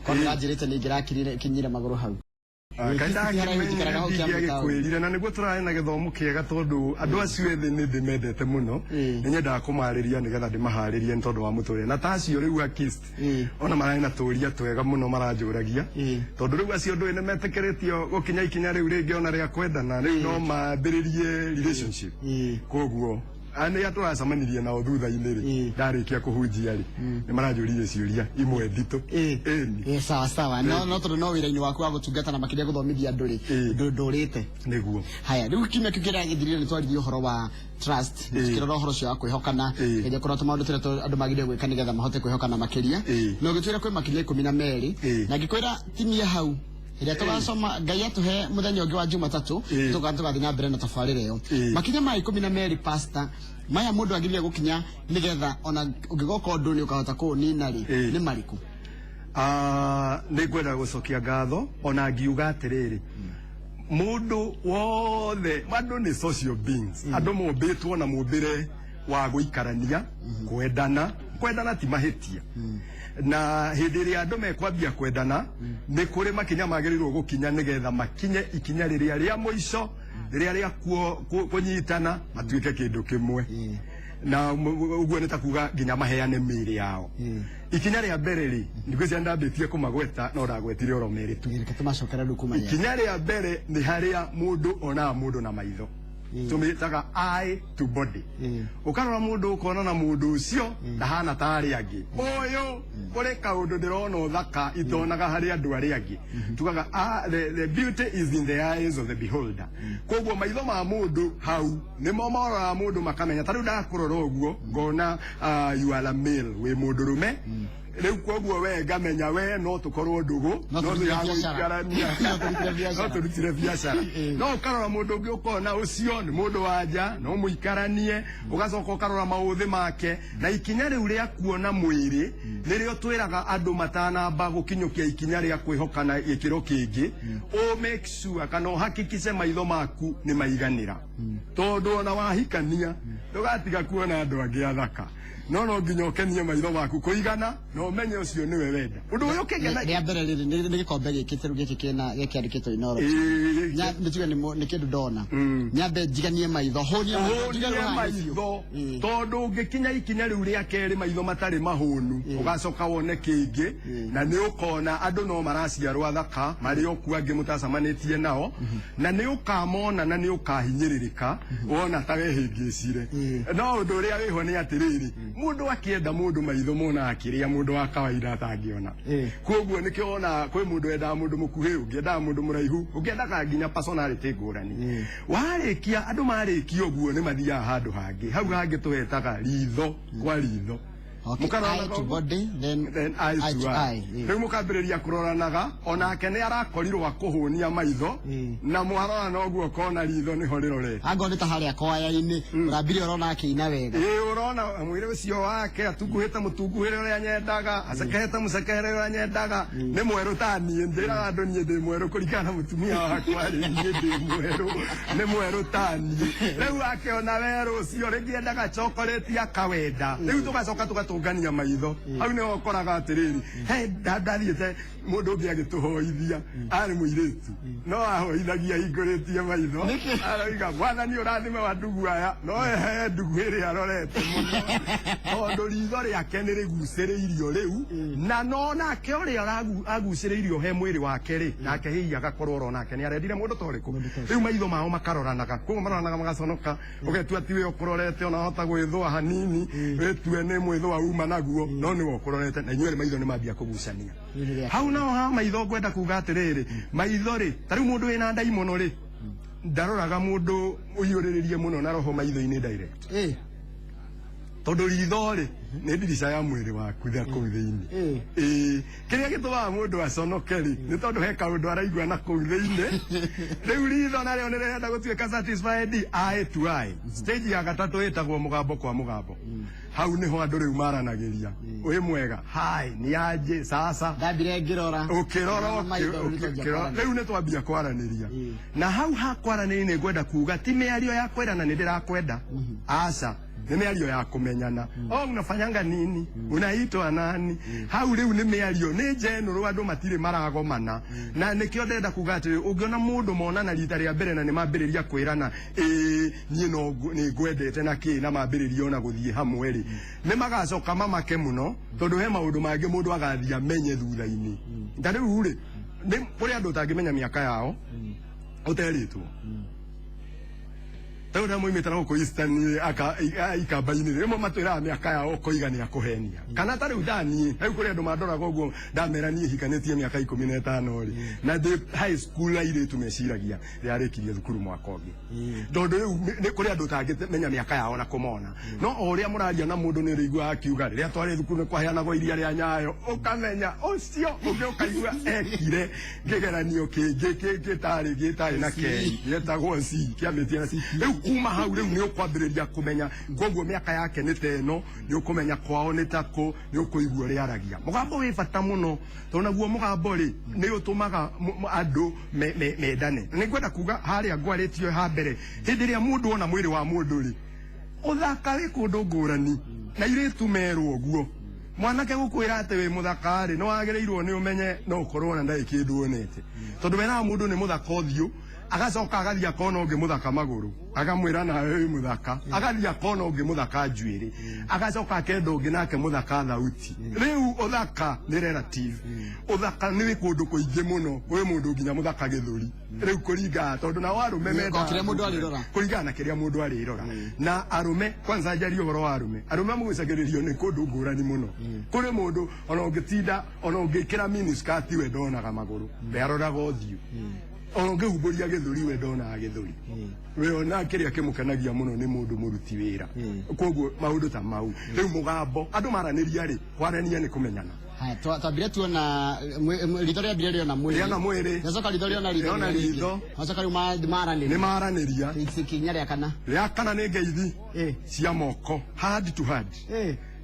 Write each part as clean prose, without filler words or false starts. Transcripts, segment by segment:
Kwa nĩranjĩrĩte nĩ ingĩrakinyire magũrũ hau. Kaĩ Haraihu njikaraga hau Kiambu town. ndingĩagĩkwĩrire na nĩguo tũrarĩ na gĩthomo kĩega, tondũ andũ acio ethĩ nĩ ndĩmendete mũno. Nĩ nyendaga kũmarĩria nĩgetha ndĩmaharĩrie nĩ tondũ wa mũtũrĩre, na ta acio rĩu akist ona mararĩ na tũria twega mũno maranjũragia, tondũ rĩu acio ndũĩ nĩ metĩkĩrĩtio gũkinya ikinya rĩu rĩngĩ ona rĩa kwendana, rĩu no mambĩrĩrie relationship. Koguo arĩa tũracemanirie nao thutha-inĩ rĩ, ndarĩkia kũhunjia rĩ, nĩ maranjũririe ciũria imwe nditũ. Ĩni. Sawa sawa, no tondũ no wĩra-inĩ waku wa gũtungata na makĩria gũthomithia andũ rĩ, ndũrĩte. Nĩguo. Haya, rĩu kiumia kĩu kĩrĩa gĩthirire nĩ twaririe ũhoro wa trust, tukĩrora ũhoro ũcio wa kwĩhokana, geria kũrora tũmaũndũ tũrĩa andũ magĩrĩire gwĩka nĩgetha mahote kwĩhokana makĩria, na ũgĩtwĩra kwĩ makinya 12, na ngĩkwĩra tinia hau ĩrĩa tũgacoma Ngai atũhe mũthenya ũngĩ wa Jumatatũ, tũgathiĩ na mbere na tabarĩra ĩyo. Makinya ma 12, pastor, maya mũndũ agĩrĩire gũkinya nĩgetha ona ũngĩgoka ũndũ nĩ ũkahota kũũnina rĩ, nĩ marĩkũ? Ah, nĩ ngwenda gũcokia ngatho ona ngiuga atĩrĩrĩ, mũndũ wothe, andũ nĩ social beings, andũ mombĩtwo na mũmbĩre wa gũikarania, kwendana. Kwendana ti mahĩtia, na hĩndĩ ĩrĩa andũ mekwambia kwendana nĩ kũrĩ makinya magĩrĩirwo gũkinya nĩgetha makinye ikinya rĩrĩa rĩa mũico, rĩrĩa rĩa kũnyitana matuĩke kĩndũ kĩmwe, na ũguo nĩ ta kuga nginya maheane mĩĩrĩ yao. Ikinya rĩa mbere rĩ, ndigwĩciria ndambĩtie kũmagweta, no ndagwetire oro merĩ tu. Reke tũmacokere rĩu kuma Ikinya rĩa mbere nĩ harĩa mũndũ onaga mũndũ na maitho, tũmĩtaga eye to body. Ũkarora mũndũ ũkona na mũndũ ũcio ndahana ta arĩa angĩ, ũyũ kũrĩ kaũndũ ndĩrona ũthaka itonaga harĩ andũ arĩa angĩ. Tugaga, ah, the beauty is in the eyes of the beholder. Koguo maitho ma mũndũ hau nĩmo maroraga mũndũ makamenya. Ta rĩu ndakũrora ũguo ngona, ah, you are a male, wĩ mũndũ rũme. Rĩu koguo we ngamenya we no tũkorwo ndũgũ. No tũrutire biacara. Tũgũikarania. No tũrutire biacara. No tũrutire biacara. No ũkarora mũndũ ũngĩ ũkona ũcio nĩ mũndũ wa nja, no mũikaranie. Ũgacoka ũkarora maũthĩ make, na ikinya rĩu rĩa kuona mwĩrĩ nĩrĩo twĩraga andũ matanamba gũkinyũkia ikinya rĩa kwĩhokana gĩkĩro kĩngĩ, o make sure kana ũhakikice maitho maku nĩ maiganĩra, tondũ ona wahikania ndũgatiga kuona andũ angĩ athaka, no nginya ũkenie maitho maku kũigana na ũmenye ũcio nĩwe wenda. Ũndũ ũyũ ũkĩngena Rĩa mbere rĩrĩ nĩ gĩkombe gĩkĩ rĩu gĩkĩ kĩna gĩkĩandĩkĩtwo Inooro. Nĩ tuge nĩ kĩndũ ndona, nyambe njiganie maitho, hũnie maitho, njigarũre ũhũnie haha biũ. Maitho, tondũ ũngĩkinya ikinya rĩu rĩa kerĩ maitho matarĩ mahũnu, ũgacoka wone kĩngĩ, na nĩ ũkona andũ no maraciarwo athaka marĩ o kuo angĩ mũtacamanĩtie nao, na nĩ ũkamona na nĩ ũkahinyĩrĩrĩka wona ta wehĩngĩcire. No ũndũ ũrĩa wĩho nĩ atĩrĩrĩ, mũndũ akĩenda mũndũ maitho monaga kĩrĩa mũndũ wa kawaida atangĩona. Koguo nĩkĩo wonaga kwĩ mũndũ wendaga mũndũ mũkuhĩ, ũngĩ endaga mũndũ mũraihu, ũngĩ endaga nginya personality ngũrani. Warĩkia, andũ marĩkia ũguo nĩ mathiaga handũ hangĩ, hau hangĩ tũhetaga ritho kwa ritho. Mũkaroranaga Eye to ũguo. body, then Then eye to eye. Rĩu mũkambĩrĩria kũroranaga, onake nĩ arakorirwo akũhũnia maitho, na mwarorana ũguo ũkona ritho nĩho rĩrorete. Angorwo nĩ ta harĩa kwaya-inĩ ũrambire ũrona akĩina wega. Ĩĩ, ũrona mwĩrĩ ũcio wake atunguhĩte mũtunguhĩre ũrĩa nyendaga, acekehete mũcekehere ũrĩa nyendaga, nĩ mwerũ ta niĩ. Njĩraga andũ niĩ ndĩ mwerũ kũringana na mũtumia wakwa rĩ, niĩ ndĩ mwerũ, nĩ mwerũ ta niĩ. Rĩu akĩona werũ ũcio rĩngĩ endaga chocolate akawenda, rĩu tũgacoka tũgatũngania maitho. Hau nĩho ũkoraga atĩrĩrĩ, he ndathiĩte mũndũ ũngĩ agĩtũhoithia, arĩ mũirĩtu no ahoithagia ahingũrĩtie maitho, aroiga, "Mwathani ũrathime wa ndugu aya," no he ndugu ĩrĩa arorete mũno, tondũ ritho rĩake nĩ rĩgucĩrĩirio rĩu, na no nake ũrĩa agucĩrĩirio he mwĩrĩ wake rĩ, nake hihi agakorwo oro nake nĩ arendire mũndũ ta ũrĩkũ. Rĩu maitho mao makaroranaga, koguo maroranaga magaconoka, ũgetua tiwe ũkũrorete, ona wahota gwĩthũa hanini wĩtue nĩ mwĩthũa uma naguo, no nĩwe ũkũrorete, na inyuĩ erĩ maitho nĩ mambia kũgucania. Hau naho ha maitho ngwenda kuga atĩrĩrĩ, maitho rĩ, ta rĩu mũndũ wĩna ndaimono rĩ, ndaroraga mũndũ ũiyũrĩrĩrie mũno na roho maitho-inĩ direct, tondũ ritho rĩ nĩ ndirica ya mwĩrĩ waku tha kũu thĩinĩ. Ĩĩ, kĩrĩa gĩtũmaga mũndũ aconoke rĩ, nĩ tondũ he kaũndũ araigua na kũu thĩinĩ. Rĩu ritho narĩo nĩ rĩrenda gũtuĩka satisfied. Eye to eye. Stage ya gatatũ ĩtagwo mũgambo kwa mũgambo. Hau nĩho andũ rĩu maranagĩria, "Wĩ mwega?" "Hi, ni aje?" "Sasa." Ndambire ngĩrora. Ũkĩrora. Maitho, rĩu twanjia ũkĩrora. kwaranĩria. Rĩu nĩ twambia kwaranĩria, na hau ha kwaranĩria nĩ ngwenda kuga ti mĩario ya kwendana, "Nĩ ndĩrakwenda," aca. Nĩ mĩario ya kũmenyana. Oh, unafanyanga nini? Unaitwa nani? Hau rĩu nĩ mĩario nĩ general, andũ matirĩ maragomana. Na nĩkĩo ndenda kuga atĩ ũngĩona mũndũ monana rita rĩa mbere na nĩ mambĩrĩria kwĩrana, ĩĩ niĩ no nĩ ngwendete na kĩ, na mambĩrĩria ona gũthiĩ hamwe rĩ, nĩ magacoka mamake mũno, tondũ he maũndũ mangĩ mũndũ agathiĩ amenye thutha-inĩ. Ta rĩu rĩ, nĩ kũrĩ andũ ũtangĩmenya mĩaka yao ũterĩtwo. Rĩu na moimĩte na gũkũ Eastern aka ikamba-inĩ rĩmwe matwĩraga mĩaka yao ũkoiga nĩ akũhenia. Kana ta rĩu ndaniĩ, rĩu kũrĩ andũ mandoraga ũguo ndamera niĩ hikanĩtie mĩaka 15 rĩ, na ndĩ high school airĩtu meciragia ndĩrarĩkirie thukuru mwaka ũngĩ. Tondũ rĩu nĩ kũrĩ andũ ũtangĩmenya mĩaka yao na kũmona. No o ũrĩa mũraria na mũndũ nĩ ũrĩiguaga akiuga rĩrĩa twarĩ thukuru nĩ kwaheanagwo iria rĩa Nyayo, ũkamenya ũcio ũngĩ ũkaigua ekire kĩgeranio kĩngĩ gĩtarĩ na K, gĩetagwo C, kĩambĩtie na C. Rĩu kuma hau rĩu nĩ ũkwambĩrĩria kũmenya koguo mĩaka yake nĩ ta ĩno, nĩ ũkũmenya kwao nĩ ta kũ, nĩ ũkũigua ũrĩa aragia. Mũgambo wĩ bata mũno, tondũ naguo mũgambo rĩ nĩ ũtũmaga andũ mendane. Nĩ ngwenda kuga harĩa ngwarĩtio ha mbere, hĩndĩ ĩrĩa mũndũ ona mwĩrĩ wa mũndũ rĩ, ũthaka wĩ kũndũ ngũrani, na irĩtu merwo ũguo. Mwanake gũkwĩra atĩ wĩ mũthaka rĩ, nĩ wagĩrĩirwo nĩ ũmenye no ũkorwo ona ndarĩ kĩndũ wonete. Tondũ weraga mũndũ nĩ mũthaka ũthiũ, agacoka agathiĩ akona ũngĩ mũthaka magũrũ, akamwĩra nawe wĩ mũthaka, agathiĩ akona ũngĩ mũthaka njuĩrĩ, agacoka akenda ũngĩ nake mũthaka thauti. Rĩu ũthaka nĩ relative. Ũthaka nĩ wĩ kũndũ kũingĩ mũno, kwĩ mũndũ nginya mũthaka gĩthũri. Rĩu kũringana, tondũ nao arũme mendaga kĩrĩa mũndũ arĩrora. Kũringana na kĩrĩa mũndũ arĩrora. Na arũme, kwanza njarie ũhoro wa arũme, arũme mũgucagĩrĩrio nĩ kũndũ ngũrani mũno. Kũrĩ mũndũ ona ũngĩtinda, ona ũngĩkĩra miniskirt we ndonaga magũrũ, we aroraga ũthiũ. Ona ũngĩhumbũria gĩthũri we ndonaga gĩthũri. We ona kĩrĩa kĩmũkenagia mũno nĩ mũndũ mũruti wĩra. Koguo maũndũ ta mau. Rĩu mũgambo, andũ maranĩria rĩ, kwarania nĩ kũmenyana. Haya, twambire tuona ritho rĩambire rĩona mwĩrĩ. Rĩona mwĩrĩ. Rĩacoka ritho rĩona ritho Rĩona rĩrĩa rĩngĩ. ritho. Wacoka rĩu maranĩria. Nĩ maranĩria. Ikinya rĩa kana. Rĩa kana nĩ ngeithi cia moko, hand to hand.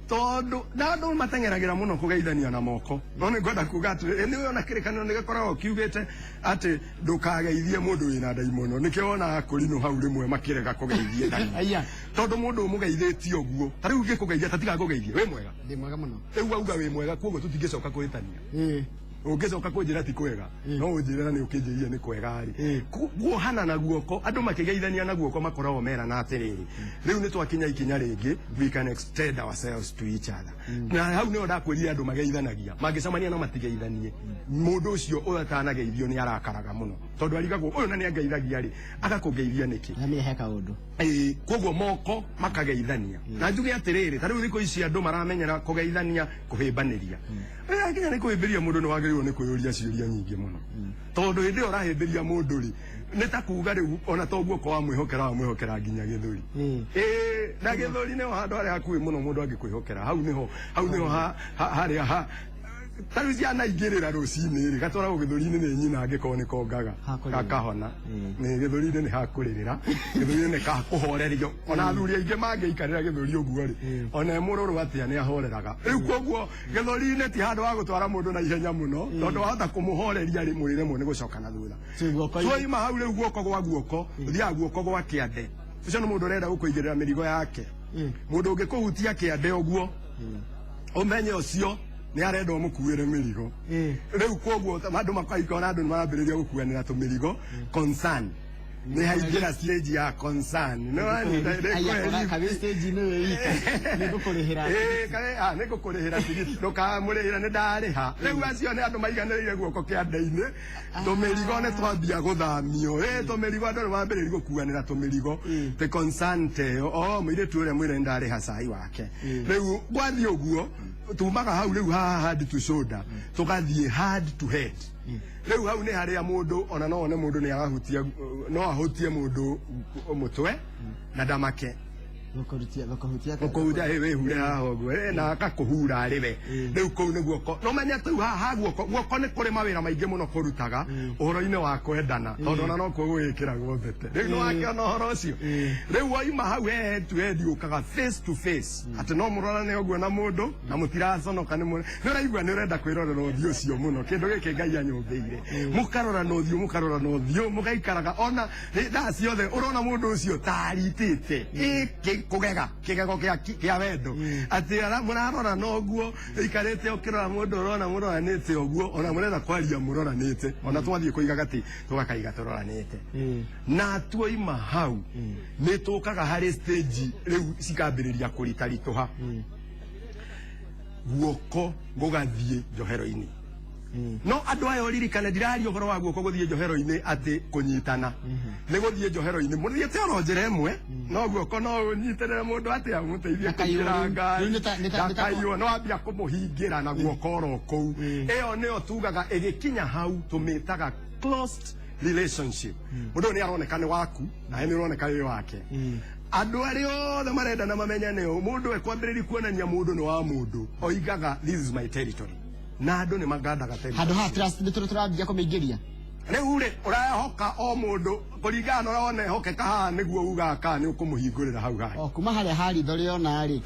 Tondũ na andũ mateng'eragĩra mũno kũgeithania na moko. No nĩ ngwenda kuga atĩ nĩ ona kĩrĩkanĩro nĩ gĩkoragwo kiugĩte atĩ ndũkageithie mũndũ wĩna ndaimono. Nĩkĩo wonaga kũrinũ hau rĩmwe makĩrega kũgeithia ndaimono. Tondũ mũndũ ũmũgeithĩtie ũguo, ta rĩu ngĩkũgeithia, ta tiga ngũgeithie, wĩ mwega? Ndĩ mwega mũno. Rĩu wauga wĩ mwega, koguo tũtingĩcoka kũhĩtania. Ũngĩcoka kũnjĩra ti kwega, no ũnjĩre na nĩ ũkĩnjĩrire nĩ kwega rĩ. Kuohana na guoko, andũ makĩgeithania na guoko makoragwo merana atĩrĩrĩ, rĩu nĩ twakinya ikinya rĩngĩ, we can extend ourselves to each other. Na hau nĩho ndakwĩrire andũ mageithanagia, mangĩcemania na matigeithanie, mũndũ ũcio ũtanageithio nĩ arakaraga mũno, tondũ arigagwo ũyũ na nĩ angeithagia rĩ, agakũgeithia nĩkĩ? Na nĩ he kaũndũ. Koguo moko makageithania. Na njuge atĩrĩrĩ, ta rĩu thikũ ici andũ maramenyera kũgeithania kũhĩmbanĩria. Nginya nĩ kũhĩmbĩria mũndũ nĩ wagĩrĩirwo nĩ kwĩyũria ciũria nyingĩ mũno. Tondũ hĩndĩ ĩyo ũrahĩmbĩria mũndũ rĩ, nĩ ta kuga rĩu ona to guoko wamwĩhokera, wamwĩhokera nginya gĩthũri. Na gĩthũri nĩho handũ harĩa hakuhĩ mũno mũndũ angĩkwĩhokera. Hau nĩho, hau nĩho harĩa ha ta rĩu ciana ingĩrĩra rũcinĩ rĩ, gatwaragwo gĩthũri-inĩ nĩ nyina angĩkorwo nĩ kongaga. Hakũrĩrĩra. Gakahona. Nĩ gĩthũri-inĩ nĩ hakũrĩrĩra, gĩthũri-inĩ nĩ kakũhorerio. Ona athuri aingĩ mangĩikarĩra gĩthũri ũguo rĩ, ona e mũrũrũ atĩa nĩ ahoreraga. Rĩu koguo gĩthũri-inĩ ti handũ ha gũtwara mũndũ na ihenya mũno, tondũ wahota kũmũhoreria rĩ, mũrĩremwo nĩ gũcoka na thutha. Tuoima hau rĩu guoko gwa guoko, ũthiaga guoko gwa kĩande. Ũcio nĩ mũndũ ũrenda gũkũigĩrĩra mĩrigo yake. Mũndũ ũngĩkũhutia kĩande ũguo, ũmenye ũcio nĩ arenda ũmũkuĩre mĩrigo. Rĩu koguo andũ makaikona andũ nĩ marambĩrĩria gũkuanĩra tũmĩrigo. Concern. Nĩ haingĩra stage ya concern. Nĩ wanyita, nĩ kweri. Kabi stage nĩ wĩ wika. Nĩ ngũkũrĩhĩra. Nĩ ngũkũrĩhĩra tigiti. Ndũkamũrĩhĩra, nĩ ndarĩha. Rĩu acio nĩ andũ maiganĩrĩire guoko kĩande-inĩ. Tũmĩrigo nĩ twambia gũthamio. Tũmĩrigo andũ nĩ mambĩrĩria gũkuanĩra tũmĩrigo. Te concern ta ĩyo. Oh, mũirĩtu ũrĩa mwĩre nĩ ndarĩha cai wake. Rĩu gwathiĩ ũguo, tumaga hau rĩu haha hand to shoulder, tũgathiĩ hand to head. Rĩu hau nĩ harĩa mũndũ ona no one mũndũ nĩ arahutia, no ahutie mũndũ mũtwe na ndamake. Gũkũhutia. Gũkũhutia, wĩhure haha ũguo, na akakũhura arĩ we. Rĩu kũu nĩ guoko. No menya tu haha guoko, guoko nĩ kũrĩ mawĩra maingĩ mũno kũrutaga ũhoro-inĩ wa kwendana, tondũ ona no kuo gwĩkĩragwo mbete. Rĩu nĩ wakĩona ũhoro ũcio. Rĩu waima hau he head to head ũkaga face to face. Atĩ no mũrorane ũguo na mũndũ na mũtiraconoka nĩ mũndũ. Nĩ ũraigua nĩ ũrenda kwĩrorera ũthiũ ũcio mũno, kĩndũ gĩkĩ Ngai anyũmbĩire. Mũkarora na ũthiũ, mũkarora na ũthiũ, mũgaikaraga ona thaa ciothe ũrona mũndũ ũcio taritĩte. kũgega kĩgego kĩa wendo atĩ mũrarora noguo ikarĩte ũkĩrora mũndũ ũrona mũroranĩte ũguo ona mũrenda kwaria mũroranĩte ona twathiĩ kũiga gatĩ tũgakaiga tũroranĩte na tuoima hau nĩ tũkaga harĩ stage rĩu cikambĩrĩria kũritaritũha guoko gũgathiĩ njohero-inĩ no andũ aya ũririkane ndiraria ũhoro wa guoko gũthiĩ njohero-inĩ atĩ kũnyitana nĩ gũthiĩ njohero-inĩ mũthiĩte oro njĩra ĩmwe no guoko no ũnyitĩrĩre mũndũ atĩ amũteithie kũingĩra ngari ndakaiywo no ambia kũmũhingĩra na guoko oro kũu ĩyo nĩyo tugaga ĩgĩkinya hau tũmĩtaga closed relationship mũndũ nĩ aroneka nĩ waku nawe nĩ ũroneka wĩ wake andũ arĩa othe marenda na mamenyane mũndũ ekwambĩrĩria kuonania mũndũ nĩ wa mũndũ oigaga this is my territory na andũ nĩ magandaga territory handũ ha trust nĩ tũrambia kũmĩingĩria rĩu rĩ ũrehoka o mũndũ kũringana na ũrĩa wona ehokeka haha nĩguo ugaga kana nĩ ũkũmũhingũrĩra hau hangĩ o kuma harĩa haritho rĩona rĩ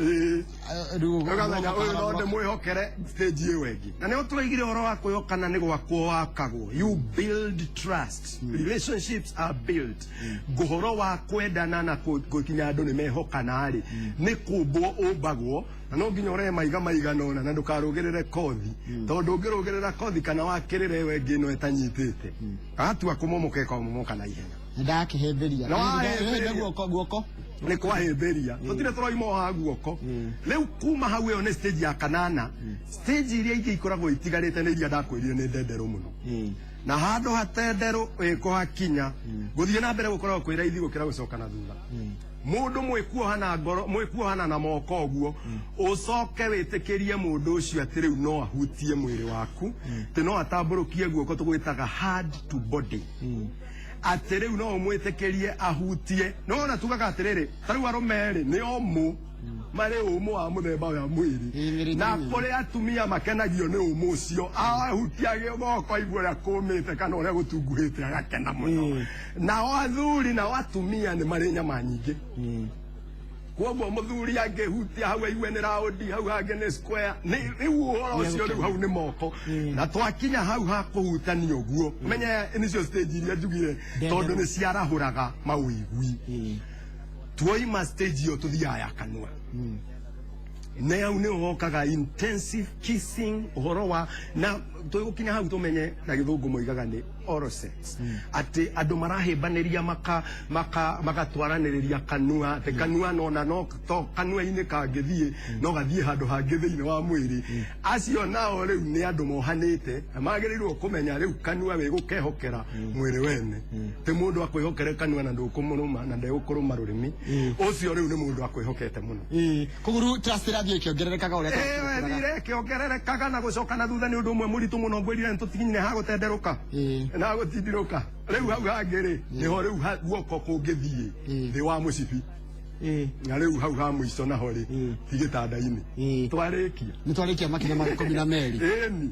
ũkamenya ũyũ no ndĩmwĩhokere stage ĩyo ĩngĩ na nĩho tũraigire ũhoro wa kwĩhokana nĩ gwakwo wakagwo you build trust relationships are built ũhoro wa kwendana na gũkinya andũ nĩ mehokana rĩ nĩ kũmbwo ũmbagwo na no nginya ũrehe maiga maigana ũna na ndũkarũgĩrĩre kothi tondũ ũngĩrũgĩrĩra kothi kana wakĩrĩre ĩyo ĩngĩ ĩno ĩtanyitĩte gatua kũmomoka ĩkamomoka na ihenya ndakĩhĩmbĩria guoko guoko nĩ kwahĩmbĩria tũtirĩ tũroima o ha guoko rĩu kuma hau ĩyo nĩ stage ya kanana stage iria ingĩ ikoragwo itigarĩte nĩ iria ndakwĩrire nĩ ndenderũ mũno na handũ hatenderũ wĩkũhakinya gũthiĩ na mbere gũkoragwo kwĩ raithi gũkĩra gũcoka na thutha mũndũ mwĩkuohana ngoro mwĩkuohana na moko ũguo ũcoke wĩtĩkĩrie mũndũ ũcio atĩ rĩu no ahutie mwĩrĩ waku atĩ no atambũrũkie guoko tũgwĩtaga hard to body atĩ rĩu no ũmwĩtĩkĩrie ahutie no ona tugaga atĩrĩrĩ ta rĩu arũme rĩ nĩ omũ marĩ ũmũ wa mũthemba wa mwĩrĩ na kũrĩ atumia makenagio nĩ ũmũ ũcio ahutia guoko aigua ũrĩa kũmĩte kana ũrĩa gũtunguhĩte agakena mũno nao athuri nao atumia nĩ marĩ nyama nyingĩ koguo mũthuri angĩhutia hau aigue nĩ raundi hau hangĩ nĩ square nĩ rĩu ũhoro ũcio rĩu hau nĩ moko na twakinya hau ha kũhutania ũguo menye nĩcio stage iria njugire tondũ nĩ ciarahũraga mawĩigui tuoima stage ĩyo tũthiaga ya kanua nĩ hau nĩ ũhokaga intensive kissing ũhoro wa na tũgũkinya hau tũmenye na gĩthũngũ moigaga nĩ oral sex atĩ andũ marahĩmbanĩria magatwaranĩrĩria kanua atĩ kanua nona no to kanua-inĩ kangĩthiĩ no gathiĩ handũ hangĩ thĩinĩ wa mwĩrĩ acio nao rĩu nĩ andũ mohanĩte na magĩrĩirwo kũmenya rĩu kanua wĩgũkehokera mwĩrĩ wene ti mũndũ akwĩhokere kanua na ndũkũmũrũma na ndegũkũrũma rũrĩmĩ ũcio rĩu nĩ mũndũ akwĩhokete mũno koguo rĩu trust ĩrathiĩ ĩkĩongererekaga ũrĩa ĩthire ĩkĩongererekaga na gũcoka na thutha nĩ ũndũ ũmwe mũritũ mũno ngwĩrire nĩ tũtikinyire ha gũtenderũka na gũtindirũka rĩu hau hangĩ rĩ nĩho rĩu guoko kũngĩthiĩ thĩ wa mũcibi na rĩu hau ha mũico naho rĩ ti gĩtanda-inĩ twarĩkia nĩ twarĩkia makinya ma 12 ĩni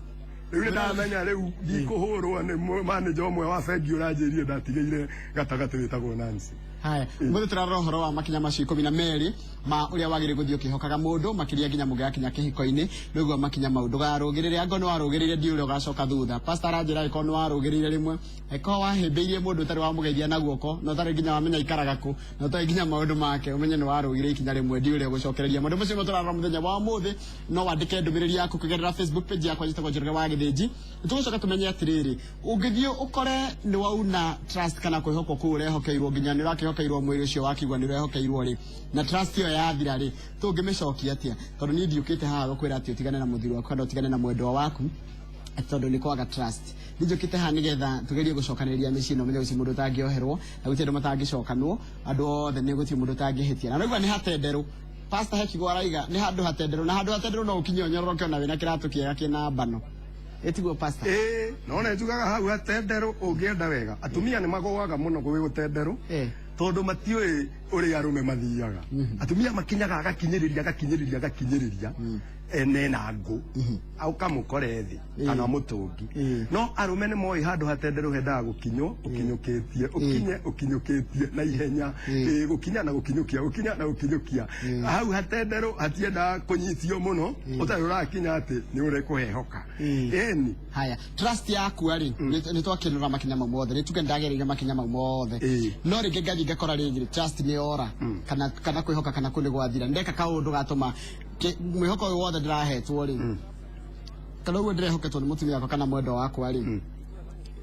rĩu nĩ ndamenya rĩu ndikũhũrwo nĩ manager ũmwe wa bengi ũranjĩrire ndatigĩire gatagatĩ wĩtagwo Nancy haya mũthĩ tũrarora ũhoro wa makinya macio 12 ma ũrĩa wagĩrĩire gũthiĩ ũkĩhokaga mũndũ makĩria nginya mũngĩgakinya kĩhiko-inĩ nĩguo makinya mau ndũgarũgĩrĩre angorwo nĩ warũgĩrĩire ndiũ ũrĩa ũgacoka thutha pastor aranjĩra angĩkorwo nĩ warũgĩrĩire rĩmwe angĩkorwo wahĩmbĩirie mũndũ ũtarĩ wamũgeithia na guoko na ũtarĩ nginya wamenya aikaraga kũ na ũtarĩ nginya maũndũ make ũmenye nĩ warũgire ikinya rĩmwe ndiũ ũrĩa ũgũcokereria maũndũ macio tũrarora mũthenya wa ũmũthĩ no wandĩke ndũmĩrĩri yaku kũgerera Facebook page yakwa njĩtagwo Njoroge wa Gĩthĩnji nĩtũgũcoka tũmenye atĩrĩrĩ ũngĩthiĩ ũkore nĩ wauna trust kana kwĩhokwo kũu ũrehokeirwo nginya nĩ ũrakĩhokeirwo mwĩrĩ ũcio wakiugua nĩ ũrehokeirwo rĩ na trust ĩyo yathira rĩ tũngĩmĩcokia atĩa tondũ niĩ ndiũkĩte haha gũkwĩra atĩ ũtigane na mũthuri waku kana ũtigane na mwendwa waku tondũ nĩ kwaga trust nĩ njũkĩte haha nĩgetha tũgerie gũcokanĩrĩria mĩciĩ na ũmenye gũtirĩ mũndũ ũtangĩoherwo na gũtirĩ andũ matangĩcokanwo andũ othe nĩ gũtirĩ mũndũ ũtangĩhĩtia na naigua nĩ hatenderũ pastor he kiugo araiga nĩ handũ hatenderũ na handũ hatenderũ no ũkinye ũnyororoke ona wĩna kĩratũ kĩega kĩna mbano ĩtiguo pastor ĩĩ no nĩ njugaga hau hatenderũ ũngĩenda wega atumia nĩ magũaga mũno gwĩ gũtenderũ tondũ matiũĩ ũrĩa arũme mathiaga atumia makinyaga agakinyĩrĩria agakinyĩrĩria agakinyĩrĩria Nena ngũ ũkamũkore thĩ kana mũtũngi. No arũme nĩ moĩ handũ hatenderũ hendaga gũkinywo ũkinyũkĩtie, ũkinye ũkinyũkĩtie na ihenya, gũkinya na gũkinyũkia, gũkinya na gũkinyũkia. Hau hatenderũ hatiendaga kũnyitio mũno ũtarĩ ũrakinya atĩ nĩ ũrekũhehoka. Ĩni. Haya, trust yakua rĩ, nĩ twakĩnũra makinya mau mothe, nĩ tuge ndagereire makinya mau mothe, no rĩngĩ ngathiĩ ngakora rĩngĩ trust nĩ yora, kana kwĩhoka kana kũ nĩ gwathira, ndeka kaũndũ gatũma mwĩhoko ũyũ wothe ndĩrahetwo rĩ, kana ũguo ndĩrehoketwo nĩ mũtumia wakwa kana mwendwa wakwa rĩ,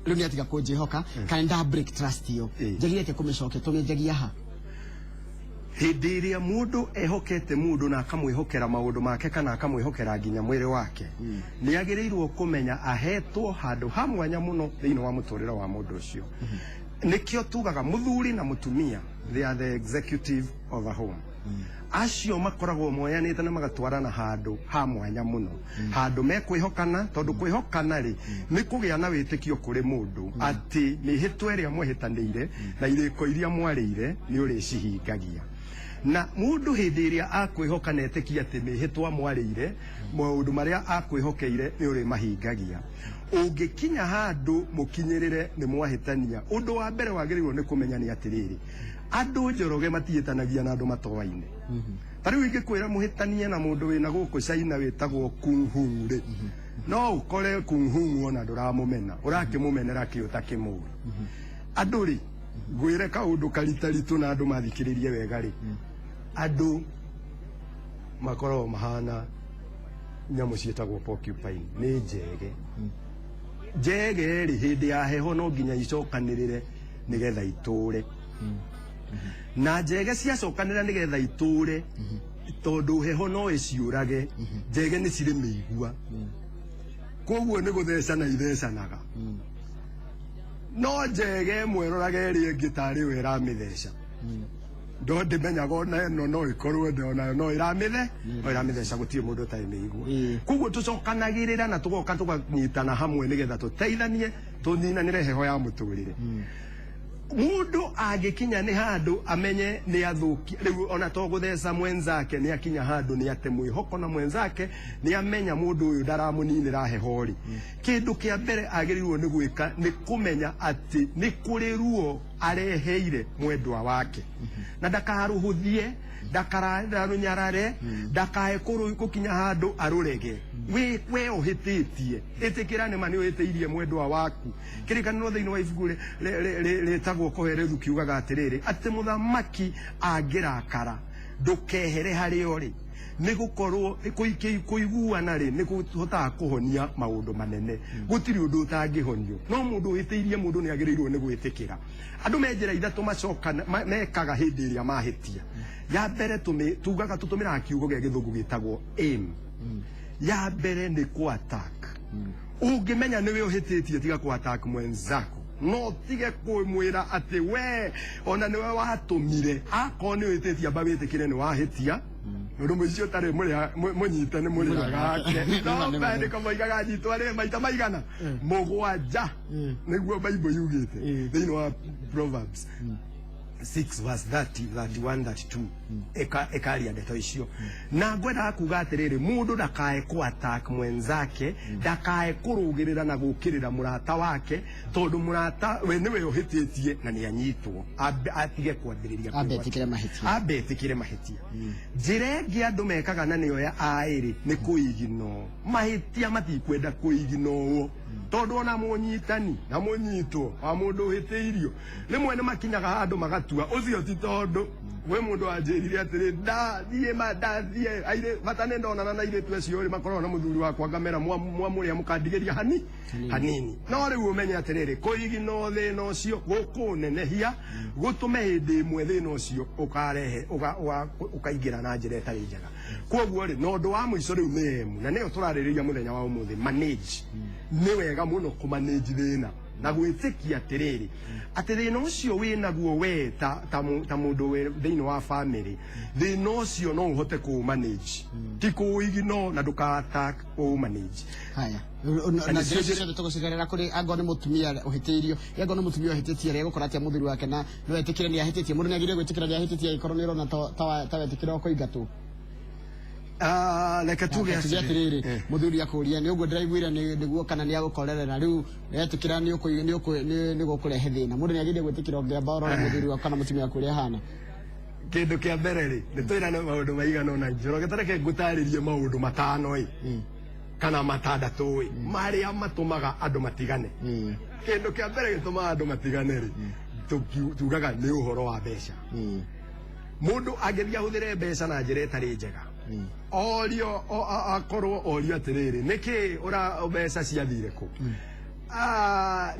rĩu nĩ atiga kũnjĩhoka kana nda break trust ĩyo, njagĩrĩire atĩa kũmĩcokia? Tũmĩnjagia ha? Hĩndĩ ĩrĩa mũndũ ehokete mũndũ na akamwĩhokera maũndũ make kana akamwĩhokera nginya mwĩrĩ wake, nĩ agĩrĩirwo kũmenya ahetwo handũ ha mwanya mũno thĩinĩ wa mũtũrĩre wa mũndũ ũcio. Nĩkĩo tugaga mũthuri na mũtumia, they are the executive of a home. Acio makoragwo moyanĩte na magatwarana handũ ha mwanya mũno, handũ mekwĩhokana, tondũ kwĩhokana rĩ nĩ kũgĩa na wĩtĩkio kũrĩ mũndũ atĩ mĩhĩtwa ĩrĩa mwehĩtanĩire na irĩko iria mwarĩire nĩ ũrĩcihingagia. Na mũndũ hĩndĩ ĩrĩa akwĩhoka na etĩkia atĩ mĩhĩtwa mwarĩire, maũndũ marĩa akwĩhokeire nĩ ũrĩmahingagia, ũngĩkinya handũ mũkinyĩrĩre nĩ mwahĩtania, ũndũ wa mbere wagĩrĩirwo nĩ kũmenya nĩ atĩrĩrĩ, andũ Njoroge matihĩtanagia na andũ matoaine. Ta rĩu ingĩkwĩra mũhĩtanie na mũndũ wĩna gũkũ China wĩtagwo Kung Hung rĩ, no ũkore Kung Hung ona ndũramũmena, ũrakĩmũmenera kĩ ũtakĩmũĩ. Andũ rĩ, ngwĩre kaũndũ karitaritũ na andũ mathikĩrĩrie wega rĩ, andũ makoragwo mahana nyamũ ciĩtagwo porcupine, nĩ njege. Njege rĩ, hĩndĩ ya heho no nginya icokanĩrĩre nĩgetha itũre. Na njege ciacokanĩra nĩgetha itũre, tondũ heho no ĩciũrage, njege nĩ cirĩ mĩigua, koguo nĩ gũthecana ithecanaga. No njege ĩmwe ĩroraga ĩrĩa ĩngĩ tarĩ we ĩramĩtheca, ndo ndĩmenyaga ona ĩno no ĩkorwo onayo no ĩramĩthe, no ĩramĩtheca. Gũtirĩ mũndũ ũtarĩ mĩigua. Koguo tũcokanagĩrĩra na tũgoka tũkanyitana hamwe nĩgetha tũteithanie tũninanĩre heho ya mũtũrĩre. Mũndũ angĩkinya nĩ handũ amenye nĩ athũkia rĩu, ona to gũtheca mwenzake, nĩ akinya handũ nĩ ate mwĩhoko na mwenzake, nĩ amenya mũndũ ũyũ ndaramũninĩra heho rĩ, kĩndũ kĩa mbere agĩrĩirwo nĩ gwĩka nĩ kũmenya atĩ nĩ kũrĩ ruo areheire mwendwa wake, na ndakarũhũthie, ndakarũnyarare, ndakae gũkinya handũ arũrege. We ũhĩtĩtie, ĩtĩkĩra nĩma nĩ ũhĩtĩirie mwendwa waku. Kĩrĩkanĩro thĩinĩ wa ibuku rĩtagwo Kohelethu kiugaga atĩrĩrĩ, atĩ mũthamaki angĩrakara, ndũkehere harĩa ũrĩ, nĩ gũkorwo kũiguana rĩ nĩ kũhotaga kũhonia maũndũ manene. Gũtirĩ ũndũ ũtangĩhonio, no mũndũ ũhĩtĩirie mũndũ nĩ agĩrĩirwo nĩ gwĩtĩkĩra. Andũ me njĩra ithatũ macokana mekaga hĩndĩ ĩrĩa mahĩtia. Ya mbere, tugaga tũtũmĩraga kiugo gĩa Gĩthũngũ gĩtagwo aim. Ya mbere nĩ kũ attack. Ũngĩmenya nĩwe ũhĩtĩtie, tiga kũ attack mwenzako, no tige kũmwĩra atĩ we ona nĩwe watũmire. Akorwo nĩ ũhĩtĩtie, amba wĩtĩkĩre nĩ wahĩtia, ũndũ mũici ũtarĩ mũnyite nĩ mũrĩha gake. No maandĩko moigaga nyitwo rĩ maita maigana 7, nĩguo Bible yugĩte thĩinĩ wa Proverbs 6 verse 30, 31, 32, ĩkaria ndeto icio. Na ngwendaga kuga atĩrĩrĩ, mũndũ ndakae kũ attack mwenzake, ndakae kũrũgĩrĩra na gũkĩrĩra mũrata wake, tondũ mũrata we nĩwe ũhĩtĩtie na nĩ anyitwo. Atige kwambĩrĩria. Ambe etĩkĩre mahĩtia. Ambe etĩkĩre mahĩtia. Njĩra ĩngĩ andũ mekaga na nĩyo ya aĩrĩ nĩ kũigino mahĩtia. Matikwenda kũiginowo, tondũ ona mũnyitani na mũnyitwo wa mũndũ ũhĩtĩirio rĩmwe nĩ makinyaga handũ magatua ũcio ti tondũ gwĩ mũndũ wanjĩrire atĩrĩ, ndathiĩ ma ndathiĩ airĩ bata nĩ ndonana na airĩtu acio rĩ makoragwo na mũthuri wakwa, ngamera mwamũrĩa mũkandigĩria hani hanini. No rĩu ũmenye atĩrĩrĩ, kũigino thĩna ũcio gũkũnenehia, gũtũme hĩndĩ ĩmwe thĩna ũcio ũkarehe ũkaingĩra na njĩra ĩtarĩ njega. Koguo rĩ, na ũndũ wa mũico rĩu nĩ emu na nĩyo tũrarĩrĩria mũthenya wa ũmũthĩ, manage. Nĩ wega mũno kũmanage thĩna na gwĩtĩkia atĩrĩrĩ, atĩ thĩna ũcio wĩnaguo we ta mũndũ wĩ thĩinĩ wa family, thĩna ũcio no ũhote kũũmanage, ti kũũigino na ndũka attack, ũũmanage. Haya, na njĩra icio ciothe tũgũcigerera kũrĩ angorwo nĩ mũtumia ũhĩtĩirio, angorwo nĩ mũtumia ũhĩtĩtie rĩ, egũkora atĩa mũthuri wake na no etĩkĩre nĩ ahĩtĩtie? Mũndũ nĩ agĩrĩire gwĩtĩkĩra nĩ ahĩtĩtie angĩkorwo nĩ ũrona ta wetĩkĩra ũkũingatwo? Reke tuge tuge atĩrĩrĩ. Atiriri, muthuri akuria ni uguo ndiraiguire niguo kana ni agukorerera riu etikira ni uku ni uku ni gukurehe thina. Mundu ni agire gwitikira ungiamba urore muthuri waku kana mutumia waku uria hana. Kindu kia mbere ri ni twirane maundu maigana ona Njoroge, tareke ngũtarĩrie maundu matano ĩ kana matandatũ ĩ marĩa matũmaga andũ matigane. Kindu kia mbere gĩtũmaga andũ matigane rĩ, tugaga nĩ ũhoro wa mbeca. Mũndũ angĩthiĩ ahũthĩre mbeca na njĩra ĩtarĩ njega, orio akorwo orio atĩrĩrĩ, nĩkĩ ũra mbeca ciathire kũ,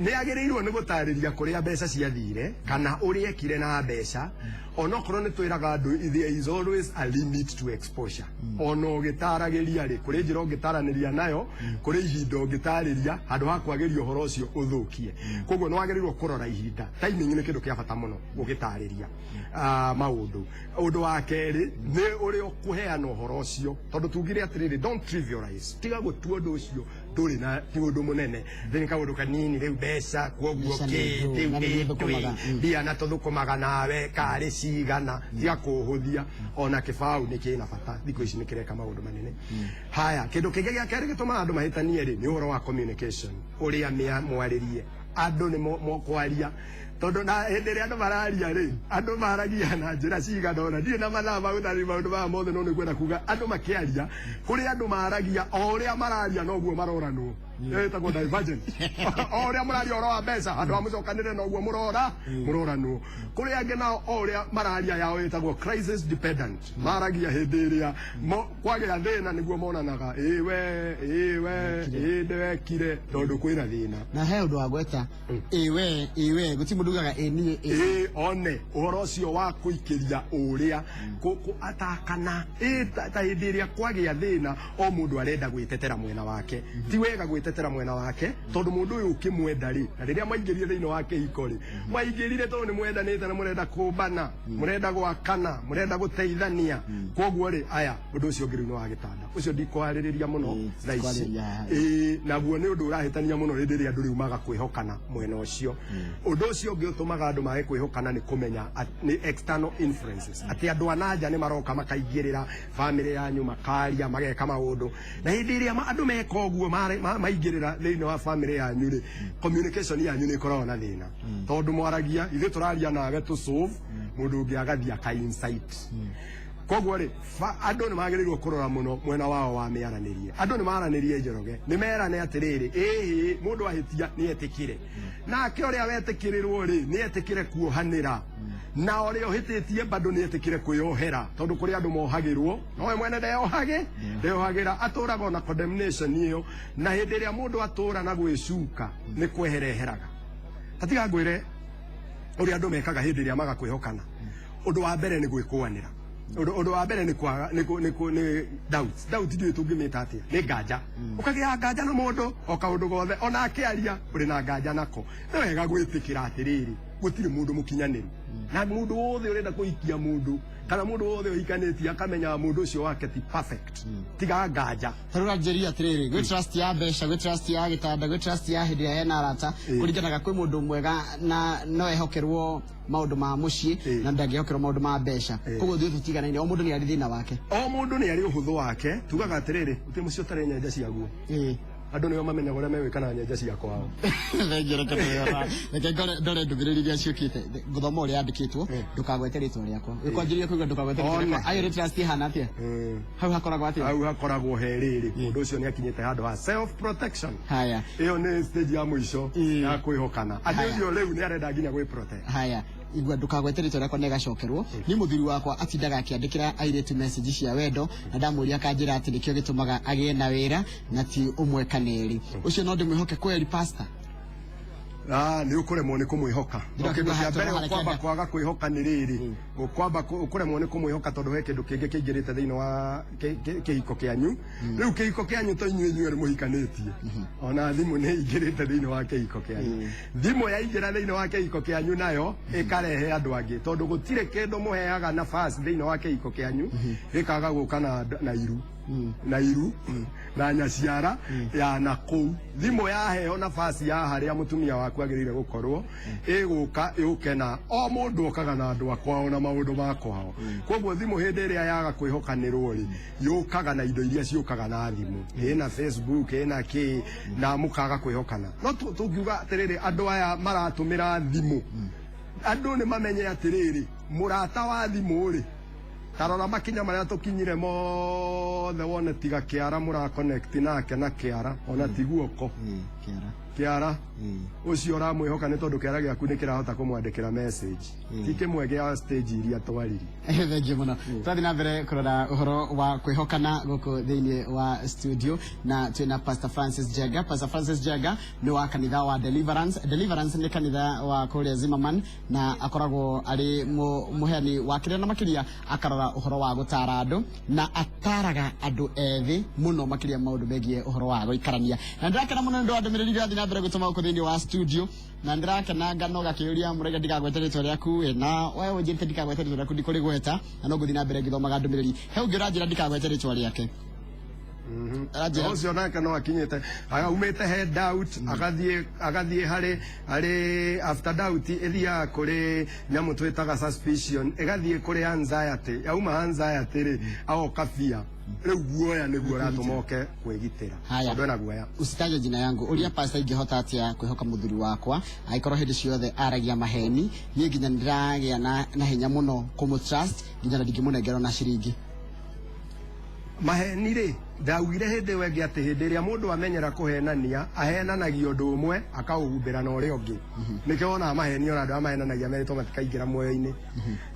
nĩ agĩrĩirwo nĩ gũtarĩria kũrĩa mbeca ciathire kana ũrĩa ekire na mbeca. Onokorwo nĩ twĩraga andũ there is always a limit to exposure, ona ũgĩtaragĩria rĩ, kũrĩ njĩra ũngĩtaranĩria nayo, kũrĩ ihinda ũngĩtarĩria handũ ha kwagĩria ũhoro ũcio ũthũkie. Koguo nĩ wagĩrĩirwo kũrora ihinda, timing nĩ kĩndũ kĩa bata mũno ũgĩtarĩria maũndũ. Ũndũ wa kerĩ nĩ ũrĩa ũkũheana ũhoro ũcio, tondũ tugire atĩrĩrĩ, don't trivialize, tiga gũtua ũndũ ũcio ndũrĩ na ti ũndũ mũnene, thĩ nĩ kaũndũ kanini rĩu mbeca koguo Mbeca nĩ kĩ thũ, rĩu na nĩ kĩ thũkũmaga. twĩ mbia na tũthũkũmaga nawe karĩ cigana, tiga kũhũthia. Ona kĩbaũ nĩ kĩna bata thikũ ici, nĩ kĩreka maũndũ manene. Haya, kĩndũ kĩngĩ gĩa kerĩ gĩtũmaga andũ mahĩtanie rĩ, nĩ ũhoro wa communication, ũrĩa mwarĩrie andũ nĩ mokwaria, tondũ na hĩndĩ ĩrĩa andũ mararia rĩ, andũ maragia na njĩra cigana ũna. Ndirĩ na mathaa ma gũtarĩria maũndũ maya mothe, no nĩ ngwenda kuga andũ makĩaria, kũrĩ andũ maragia o ũrĩa mararia noguo maroranwo. Ĩyo ĩtagwo divergent. O ũrĩa mũraria ũhoro wa mbeca, handũ ha mũcokanĩre noguo mũrora mũroranwo. Kũrĩ angĩ nao o ũrĩa mararia yao ĩtagwo crisis dependent, maragia hĩndĩ ĩrĩa kwagĩa thĩna nĩguo monanaga, ĩĩ we, ĩĩ we, ĩĩ ndĩwekire, tondũ kwĩna thĩna. Na he undu wa gweta ĩ we ĩ we guti mundu ugaga ĩ niĩ ĩ. Ĩĩ, one ũhoro ũcio wa kũikĩria ũrĩa atakana ĩ ta hĩndĩ ĩrĩa kwagĩa thĩna, o mũndũ arenda gwĩtetera mwena wake. Ti wega gwĩtetera mwena wake, tondũ mũndũ ũyũ ũkĩmwenda rĩ, na rĩrĩa mwaingĩrire thĩinĩ wa kĩhiko rĩ, mwaingĩrire tondũ nĩ mwendanĩte na mũrenda kũmbana, mũrenda gwakana, mũrenda gũteithania. Koguo rĩ, aya ũndũ ũcio ũngĩ rĩu nĩ wa gĩtanda, ũcio ndikwarĩrĩria mũno thaa ici. Kwarĩrĩria. Ĩĩ, naguo nĩ ũndũ ũrahĩtania mũno hĩndĩ ĩrĩa andũ rĩu maga kwĩhokana mwena ũcio. Ũndũ ũcio ũngĩ ũtũmaga andũ mage kwĩhokana nĩ kũmenya nĩ external influences, atĩ andũ a nanja nĩ maroka makaingĩrĩra family yanyu, makaria, mageka maũndũ, na hĩndĩ ĩrĩa andũ meka ũguo maingĩrĩra thĩinĩ wa family yanyu rĩ, communication yanyu nĩ ĩkoragwo na thĩna, tondũ mwaragia ithuĩ tũraria nawe tũ solve, mũndũ ũngĩ agathiĩ aka insight. Koguo rĩ, andũ nĩ magĩrĩirwo kũrora mũno mwena wao wa mĩaranĩrie. Andũ nĩ maranĩrie, Njoroge, nĩ merane atĩrĩrĩ, ĩhĩ, mũndũ ahĩtia nĩ etĩkĩre, nake ũrĩa wetĩkĩrĩrwo rĩ, nĩ etĩkĩre kuohanĩra, na ũrĩa ũhĩtĩtie bado nĩ etĩkĩre kwĩyohera, tondũ kũrĩ andũ mohagĩrwo nowe mwene ndeyohage ndeyohagĩra, atũraga ona condemnation ĩyo. Na hĩndĩ ĩrĩa mũndũ atũra na gwĩcuka nĩ kwehereheraga. Tatiga ngwĩre ũrĩa andũ mekaga hĩndĩ ĩrĩa maga kwĩhokana. Ũndũ wa mbere nĩ gwĩkũanĩra. Ũndũ wa mbere nĩ kwaga nĩ doubt. Ndiũĩ tũngĩmĩta atĩa, nĩ nganja. Ũkagĩa nganja na mũndũ o kaũndũ gothe, ona akĩaria ũrĩ na nganja nako. Nĩ wega gwĩtĩkĩra atĩrĩrĩ, gũtirĩ mũndũ mũkinyanĩru, na mũndũ wothe ũrenda kũhikia mũndũ kana mũndũ wothe ũhikanĩtie akamenya mũndũ ũcio wake ti perfect. Tiga nganja. Tarä ranjĩria atĩrĩrĩ, gwĩ trust ya mbeca, gwĩ trust ya gĩtanda, gwĩ trust ya hĩndĩ ĩrĩa hena arata. Kũringanaga kwĩ mũndũ mwega na no ehokerwo maũndũ ma mũciĩ na ndangĩhokerwo maũndũ ma mbeca. Koguo ithuĩ tũtiganaine, o mũndũ nĩ arĩ thĩna wake. O mũndũ nĩ arĩ ũhũthũ wake. Tugaga atĩrĩrĩ, gũtirĩ mũciĩ ũtarĩ nyenja ciaguo. Andũ nĩo mamenyaga ũrĩa megwĩka na nyenja cia kwao. Thengiũ. Reke tũrore, reke ndore ndũmĩrĩri iria ciũkĩte. Ngũthoma ũrĩa yandĩkĩtwo: "Ndũkagwete rĩtwa rĩakwa." Ũkwanjĩrĩria kũigua "ndũkagwete rĩtwa One. rĩakwa", ayo nĩ trust ĩhana atĩa? Hau hakoragwo atĩa? Hau hakoragwo he rĩrĩ, mũndũ ũcio nĩ akinyĩte handũ ha self protection. Haya. Ĩyo nĩ stage ya mũico ya kwĩhokana, atĩ Haya. ũcio rĩu nĩ arenda nginya gwĩ protect. Haya, igua "ndũkagwete rĩtwa rĩakwa" nĩ ĩgacokerwo. "Nĩ mũthuri wakwa atindaga akĩandĩkĩra airĩtu message cia wendo, na ndamũria akanjĩra atĩ nĩkĩo gĩtũmaga agĩe na wĩra, na ti ũmwe kana ĩrĩ. Ũcio no ndĩmwĩhoke kweri, pastor?" Ah, nĩ ũkũremwo nĩ kũmwĩhoka. Ndĩra No kĩndũ kuga kĩa mbere hatũ ũkwamba harekenda. kwaga kwĩhoka nĩ rĩrĩ, ũkwamba ũkũremwo nĩ kũmwĩhoka tondũ he kĩndũ kĩngĩ kĩingĩrĩte thĩinĩ wa kĩhiko kĩanyu. Rĩu kĩhiko kĩanyu to inyuĩ inyuerĩ mũhikanĩtie, ona thimũ nĩ ingĩrĩte thĩinĩ wa kĩhiko kĩanyu. Thimũ yaingĩra thĩinĩ wa kĩhiko kĩanyu, nayo ĩkarehe andũ angĩ, tondũ gũtirĩ kĩndũ mũheaga nafasi thĩinĩ wa kĩhiko kĩanyu gĩkaga gũka na iru. Na iru na nyaciara ya na kũu. Thimũ yaheo nafasi ya harĩa mũtumia waku agĩrĩire gũkorwo, ĩgũka yũke na o mũndũ okaga na andũ a kwao na maũndũ ma kwao. Koguo thimũ hĩndĩ ĩrĩa yaga kwĩhokanĩrwo rĩ, yũkaga na indo iria ciũkaga na thimũ, ĩna Facebook, ĩna kĩ, na mũkaga kwĩhokana. No tũngiuga atĩrĩrĩ, andũ aya maratũmĩra thimũ, andũ nĩ mamenye atĩrĩrĩ, mũrata wa thimũ rĩ, tarora makinya marĩa tũkinyire mothe, wone tiga kĩara mũra connect nake na kĩara ona ti guoko. Kĩara. Kĩara ũcio ũramwĩhoka nĩ tondũ kĩara gĩaku nĩ kĩrahota kũmwandĩkĩra message, ti kĩmwe gĩa stage iria twariri. Thengiũ mũno. Tũrathiĩ na mbere kũrora ũhoro wa kwĩhokana gũkũ thĩinĩ wa studio, na twĩna Pastor Francis Njenga. Pastor Francis Njenga nĩ wa kanitha wa Deliverance. Deliverance nĩ kanitha wa kũrĩa Zimmerman, na akoragwo arĩ mũheani wa kĩrĩa, na makĩria akarora ũhoro wa gũtara andũ, na ataraga andũ ethĩ mũno makĩria maũndũ megiĩ ũhoro wa gũikarania. Na ndĩrakena mũno nĩ ũndũ wa ndũmĩrĩri irathiĩ na mbere gũtũma gũkũ thĩinĩ wa studio, na ndĩrakena ngano gakĩũria mũraiga ndigagwete rĩtwa rĩaku ĩ, na we ũnjĩrĩte ndikagwete rĩtwa rĩaku, ndikũrĩgweta, na no ngũthiĩ na mbere ngĩthomaga ndũmĩrĩri. He ũngĩ ũranjĩra ndikagwete rĩtwa rĩake. Aranjĩra Ũcio nake no akinyĩte aumĩte he doubt, agathiĩ harĩ after doubt, ĩthiaga kũrĩ nyamũ twĩtaga suspicion, ĩgathiĩ kũrĩ anxiety. Yauma anxiety rĩ, agoka fear. Rĩu guoya nĩguo ũratũma oke kwĩgitĩra. Haya. Tondũ ena guoya. Usitaje jina yangu. Uria pastor, ingĩhota atĩa kwĩhoka mũthuri wakwa angĩkorwo hĩndĩ ciothe aragia maheni? Niĩ nginya nĩndĩragĩa na hinya mũno kũmũ trust, nginya na ndingĩmũnengera ona ciringi. Maheni rĩ, ndaugire hĩndĩ ĩyo ĩngĩ atĩ hĩndĩ ĩrĩa mũndũ amenyera kũhenania, ahenanagia ũndũ ũmwe akaũhumbĩra na ũrĩa ũngĩ. Nĩkĩo wonaga maheni, ona andũ arĩa mahenanagia merĩtwo matikaingĩra muoyo-inĩ,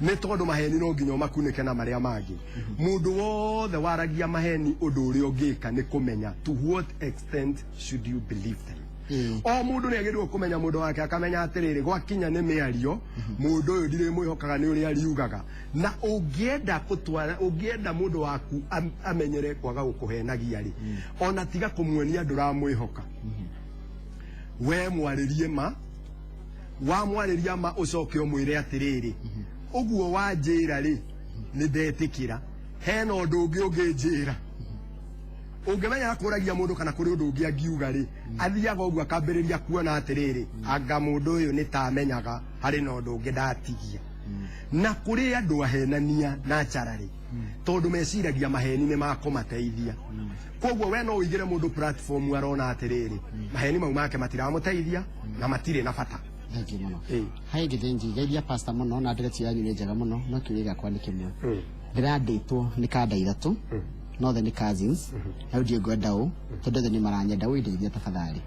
nĩ tondũ maheni no nginya ũmakunĩke na marĩa mangĩ. Mũndũ wothe waragia maheni, ũndũ ũrĩa ũngĩka nĩ kũmenya to what extent should you believe them. O mũndũ nĩ agĩrĩirwo kũmenya mũndũ wake, akamenya atĩrĩrĩ, gwakinya nĩ mĩario, mũndũ ũyũ ndirĩmwĩhokaga nĩ ũrĩa ariugaga. Na ũngĩenda gũtwara, ũngĩenda mũndũ waku amenyere kwaga gũkũhenagia rĩ, ona tiga kũmuonia ndũramwĩhoka, we mwarĩrie ma. Wamwarĩria ma, ũcoke ũmwĩre atĩrĩrĩ, ũguo wanjĩra rĩ, nĩ ndetĩkĩra, hena ũndũ ũngĩ ũngĩnjĩra? Ũngĩmenya kũragia mũndũ kana kũrĩ ũndũ ũngĩ angiuga rĩ, athiaga ũguo akambĩrĩria kuona atĩrĩrĩ, anga mũndũ ũyũ nĩ ta amenyaga harĩ na ũndũ ũngĩ ndatigia. Na kũrĩ andũ ahenania naturally, tondũ meciragia maheni nĩ makũmateithia. Koguo we no ũigĩre mũndũ platform arona atĩrĩrĩ, maheni mau make matiramũteithia na matirĩ na bata. Thengiũ mũno. Ĩĩ. Hai Gĩthĩnji, geithia pastor mũno, na ndeto yanyu nĩ njega mũno, no kĩũria gĩakwa nĩ kĩmwe. Ndĩrandĩtwo nĩ kanda ithatũ, no othe nĩ cousins, na rĩu ndiĩ ngwenda ũ, tondũ othe nĩ maranyenda. Ũindeithia tafadhali.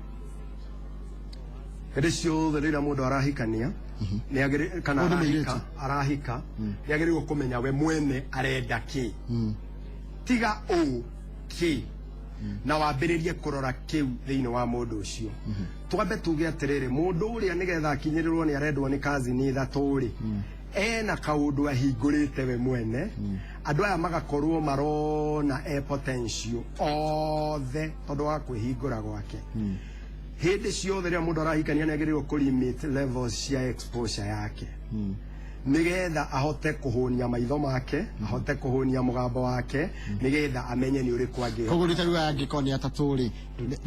Hĩndĩ ciothe rĩrĩa mũndũ arahikania nĩ kana Mũndũ arahika, mũirĩtu. Arahika nĩ agĩrĩirwo kũmenya we mwene arenda kĩ, tiga ũ kĩ, na wambĩrĩrie kũrora kĩu thĩinĩ wa mũndũ ũcio. Twambe tuge atĩrĩrĩ, mũndũ ũrĩa nĩgetha akinyĩrĩrwo nĩ arendwo nĩ cousin ithatũ rĩ, ena kaũndũ ahingũrĩte we mwene, andũ aya magakorwo marona e potential othe tondũ wa kwĩhingũra gwake. Hĩndĩ ciothe rĩrĩa mũndũ arahikania nĩ agĩrĩirwo kũ limit levels cia exposure yake, nigetha ahote kũhũnia maitho make, ahote kũhũnia mũgambo wake, nigetha amenye nĩ ũrĩkũ angĩ. Koguo rĩu ta rĩu angĩkorwo nĩ atatũ rĩ,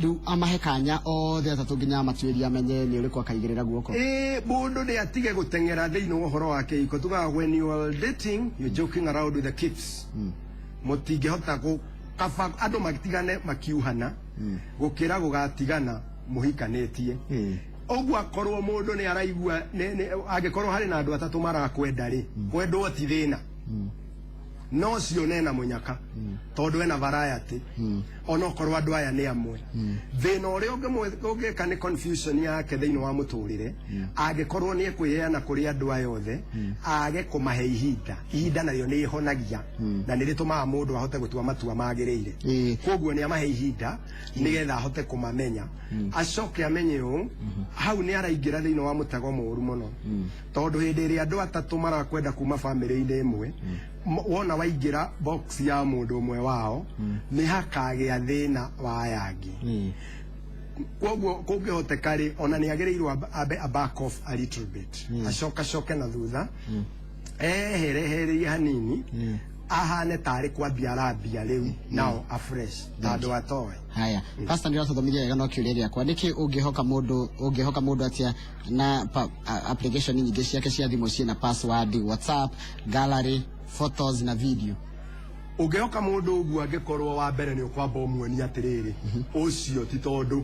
rĩu amahe kanya othe atatũ nginya amatuĩrie, amenye nĩ ũrĩkũ akaigĩrĩra guoko. Ĩĩ, mũndũ nĩ atige gũteng'era thĩinĩ wa ũhoro wa kĩhiko. Tugaga when you are dating, you're joking around with the kids. Mũtingĩhota gũ kaba andũ matigane makiuhana gũkĩra gũgatigana mũhikanĩtie. Ũguo akorwo mũndũ nĩ araigua angĩkorwo harĩ na andũ atatũ marakwenda rĩ, kwendwo ti thĩna, no cio nena mũnyaka tondũ ena variety, onokorwo andũ aya nĩ amwe. Thĩna ũrĩa ũngĩka nĩ confusion yake thĩinĩ wa mũtũrĩre, angĩkorwo nĩ ekwĩheana kũrĩ andũ aya othe, age kũmahe ihinda. Ihinda narĩo nĩ ĩhonagia na nĩ rĩtũmaga mũndũ ahote gũtua matua magĩrĩire. Koguo nĩ amahe ihinda nĩgetha ahote kũmamenya, acoke amenye ũũ, hau nĩ araingĩra thĩinĩ wa mũtego mũũru mũno, tondũ hĩndĩ ĩrĩa andũ atatũ marakwenda kuma bamĩrĩ-inĩ ĩmwe, wona waingĩra box ya mũndũ ũmwe wao, nĩ hakagĩa thĩna wa aya angĩ. Koguo kũngĩhoteka rĩ, ona nĩ agĩrĩirwo ambe a back off a little bit, acokacoke na thutha, eherehererie hanini. Ahane tarĩ kwambia arambia rĩu nao afresh ta andũ atoĩ. Haya, pastor, nĩ ũratũthomithia wega, no kĩũria gĩakwa nĩkĩ ũngĩhoka mũndũ atĩa na application nyingĩ ciake cia thimũ ciĩna password, WhatsApp, gallery, photos na video? Ũngĩhoka mũndũ ũguo angĩkorwo wa mbere nĩ ũkwamba ũmuonia atĩrĩrĩ, ũcio ti tondũ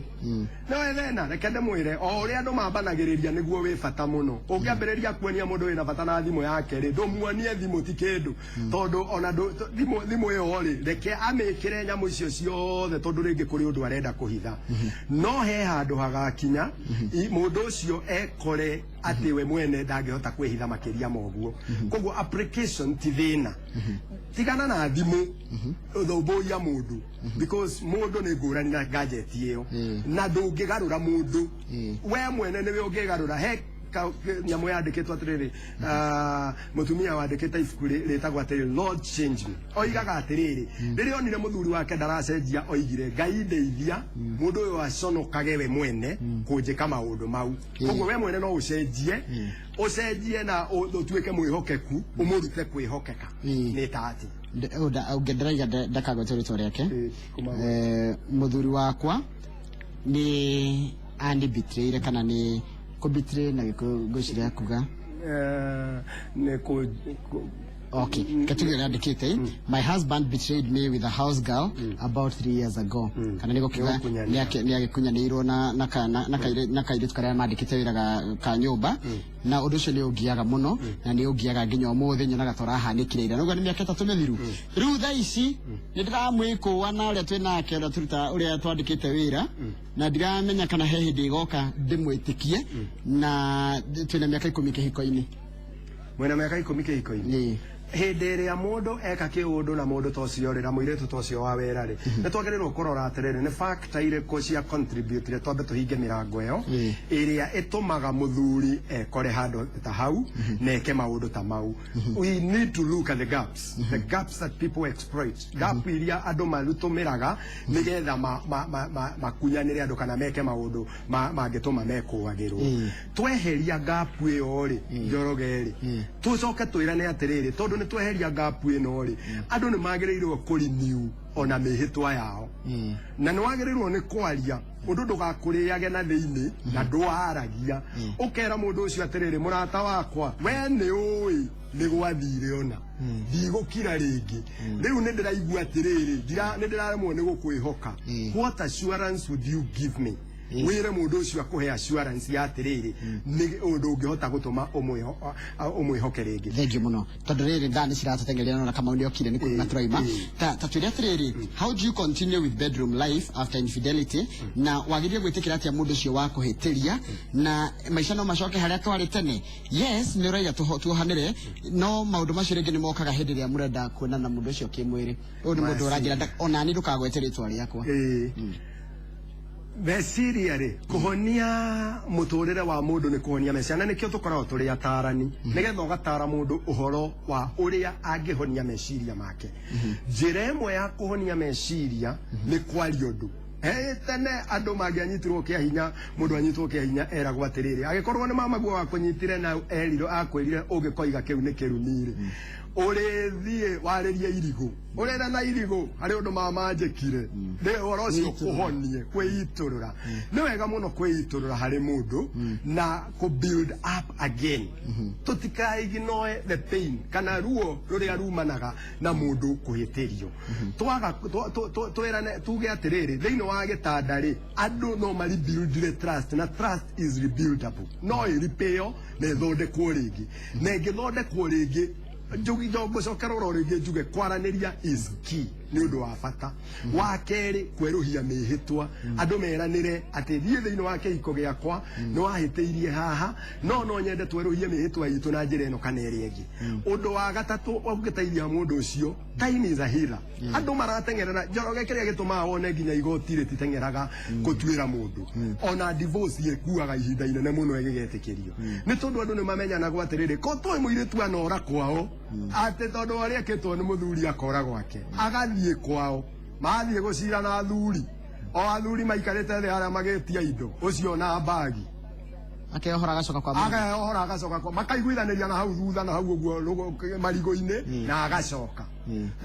no thĩna. Reke ndĩmwĩre, o ũrĩa andũ mambanagĩrĩria nĩguo wĩ bata mũno. Ũngĩambĩrĩria kuonia mũndũ wĩna bata na thimũ yake rĩ, ndũmuonie thimũ ti kĩndũ, tondũ ona thimũ ĩyo rĩ, reke amĩkĩre nyamũ icio ciothe, tondũ rĩngĩ kũrĩ ũndũ arenda kũhitha. No he handũ hagakinya mũndũ ũcio ekore atĩ we mwene ndangĩhota kwĩhitha makĩria ma ũguo. Koguo application ti thĩna, tigana na thimũ, thũmbũiya mũndũ, because mũndũ nĩ ngũrani na gadget ĩyo. Na ndũngĩgarũra mũndũ. We mwene nĩwe ũngĩgarũra. He nyamũ yandĩkĩtwo atĩrĩrĩ, mũtumia wandĩkĩte ibuku rĩtagwo atĩrĩrĩ, "Lord Change Me". Oigaga atĩrĩrĩ, rĩrĩa onire mũthuri wake ndaracenjia, oigire, "Ngai ndeithia mũndũ ũyũ aconokage we mwene kũnjĩka maũndũ mau." Koguo we mwene no ũcenjie, ũcenjie na ũtuĩke mwĩhokeku, ũmũrute kwĩhokeka. Nĩ ta atĩ Ũngĩndĩraiga ndakagwete rĩtwa rĩake. Mũthuri wakwa nĩ andibitrĩire, kana nĩ kũbitray na Gĩkũyũ ngwĩciria kuga Nĩ kũ Okay, katuge yandĩkĩte, "My husband betrayed me with a house girl about 3 years ago." Kana nĩ gũkiuga Nĩ gũkunyanĩra. Nĩ agĩkunyanĩirwo na kairĩtu karĩa mandĩkĩte wĩra ka nyũmba, na ũndũ ũcio nĩ ũngiaga mũno na nĩ ũngiaga nginya ũmũthĩ, nyonaga ta ũrahanĩkire ira. Noguo nĩ mĩaka 3 mĩthiru rĩu. Thaa ici nĩ ndĩramwĩkũa na ũrĩa twĩ nake, ũrĩa tũruta, ũrĩa twandĩkĩte wĩra, na ndiramenya kana he hĩndĩ ĩgoka ndĩmwĩtĩkie, na twĩna mĩaka 10 kĩhiko-inĩ. Mwĩna mĩaka 10 kĩhiko-inĩ? Ĩĩ. Hĩndĩ ĩrĩa mũndũ eka kĩũndũ na mũndũ ta ũcio rĩ, na mũirĩtu ta ũcio wa wĩra rĩ, nĩ twagĩrĩirwo kũrora atĩrĩrĩ, nĩ factor irĩkũ cia contribute twambe tũhinge mĩrango ĩyo ĩrĩa ĩtũmaga mũthuri ekore handũ ta hau na eke maũndũ ta mau. We need to look at the gaps, the gaps that people exploit, gap iria andũ marutũmĩraga nĩgetha makunyanĩre andũ kana meke maũndũ mangĩtũma mekũagĩrwo. Tweheria gap ĩyo rĩ, Njoroge rĩ, tũcoke twĩrane atĩrĩrĩ, tondũ nĩ tweheria gap ĩno rĩ, andũ nĩ magĩrĩirwo kũrenew ona mĩhĩtwa yao, na nĩ wagĩrĩirwo nĩ kwaria ũndũ ndũgakũrĩage na thĩinĩ na ndwaragia, ũkera mũndũ ũcio atĩrĩrĩ, "Mũrata wakwa, we nĩ ũĩ nĩ gwathire, ona ndigũkira rĩngĩ. Rĩu nĩ ndĩraigua atĩrĩrĩ, nĩ ndĩraremwo nĩ gũkwĩhoka. What assurance would you give me?" Wĩre mũndũ ũcio akũhe assurance ya atĩrĩrĩ, nĩ ũndũ ũngĩhota gũtũma ũmwĩhoke rĩngĩ. Thank you mũno, tondũ rĩrĩ thaa nĩ ciratũtengeria na Kamau nĩ okire nĩ kuuma tũraima. Ta twĩre atĩrĩrĩ, how do you continue with bedroom life after infidelity, na wagĩrĩire gwĩtĩkĩra atĩa mũndũ ũcio wa kũhĩtĩria, na maica no macoke harĩa twarĩ tene? Yes, nĩ ũraiga tuohanĩre, no maũndũ macio rĩngĩ nĩ mokaga hĩndĩ ĩrĩa mũrenda kuonana mũndũ ũcio kĩmwĩrĩ. Ũyũ nĩ mũndũ ũranjĩra, "Ona niĩ ndũkagwete rĩtwa rĩakwa." Meciria rĩ, kũhonia mũtũrĩre wa mũndũ nĩ kũhonia meciria, na nĩkĩo tũkoragwo tũrĩ atarani, nĩgetha ũgatara mũndũ ũhoro wa ũrĩa angĩhonia meciria make. Njĩra ĩmwe ya kũhonia meciria nĩ kwaria ũndũ. He tene andũ mangĩanyitirwo kĩa hinya, mũndũ anyitwo kĩa hinya eragwo atĩrĩrĩ, agĩkorwo nĩ mamaguo wakũnyitire na erirwo akwĩrire ũngĩkoiga kĩu nĩ kĩrumi-rĩ, ũrĩthiĩ warĩrie irigũ, ũrĩra na irigũ harĩ ũndũ mama njĩkire, nĩ ũhoro ũcio kũhonie kwĩitũrũra. Nĩ wega mũno kwĩitũrũra harĩ mũndũ na kũ build up again. Tũtikaignore the pain kana ruo rũrĩa rumanaga na mũndũ kũhĩtĩrio. Twaga twĩrane tuge atĩrĩrĩ, thĩinĩ wa gĩtanda rĩ, andũ no marebuildire trust, na trust is rebuildable, no ĩripĩo na ĩthondekwo rĩngĩ, na ĩngĩthondekwo rĩngĩ ngũcokera oro rĩngĩ njuge kwaranĩria is key, nĩ ũndũ wa bata. Wa kerĩ, kwerũhia mĩhĩtwa, andũ meranĩre atĩ thiĩ thĩinĩ wa kĩhiko gĩakwa nĩ wahĩtĩirie haha, no no nyende twerũhie mĩhĩtwa itũ na njĩra ĩno kana ĩrĩa ĩngĩ. Ũndũ wa gatatũ ũngĩteithia mũndũ ũcio, time is a healer. Andũ marateng'erera, Njoroge, kĩrĩa gĩtũmaga wone nginya igoti rĩtiteng'eraga gũtuĩra mũndũ, ona divorce ĩkuaga ihinda inene mũno ĩgĩgetĩkĩrio, nĩ tondũ andũ nĩ mamenyanagwo atĩrĩrĩ, ko tũĩ mũirĩtu anora kwao, atĩ tondũ arĩa ekĩtwo nĩ mũthuri akora gwake agathiĩ kwao, mathiĩ gũcira na athuri, o athuri maikarĩte thĩ harĩa magĩtia indo, ũcio na mbagi. Akeohora agacoka kwa mũndũ. Akeohora agacoka kwa makaiguithanĩria na hau thutha na hau ũguo marigũ-inĩ na agacoka.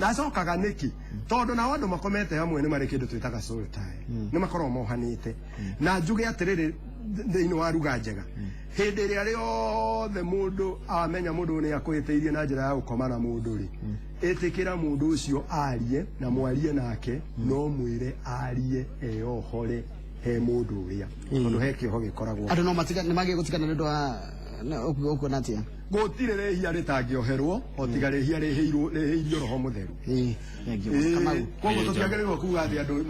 Na acokaga nĩkĩ? Tondũ nao andũ makomete hamwe nĩ marĩ kĩndũ twĩtaga soul tie. Nĩ makoragwo mohanĩte. Na njuge atĩrĩrĩ thĩinĩ wa ruga njega, hĩndĩ ĩrĩa rĩothe mũndũ amenya mũndũ nĩ akũhĩtĩirie na njĩra ya gũkoma na mũndũ rĩ, ĩtĩkĩra mũndũ ũcio arie na mwarie nake, no mwĩre arie eyohore he mũndũ ũrĩa, tondũ he kĩoho gĩkoragwo. Andũ no matiga nĩ magĩe gũtigana nĩ ũndũ wa ũkuona atĩa? Gũtirĩ rĩhia rĩtangĩoherwo o tiga rĩhia rĩhĩirio roho mũtheru. Thank you. Kamau. Koguo tũtiagĩrĩirwo kuga atĩ andũ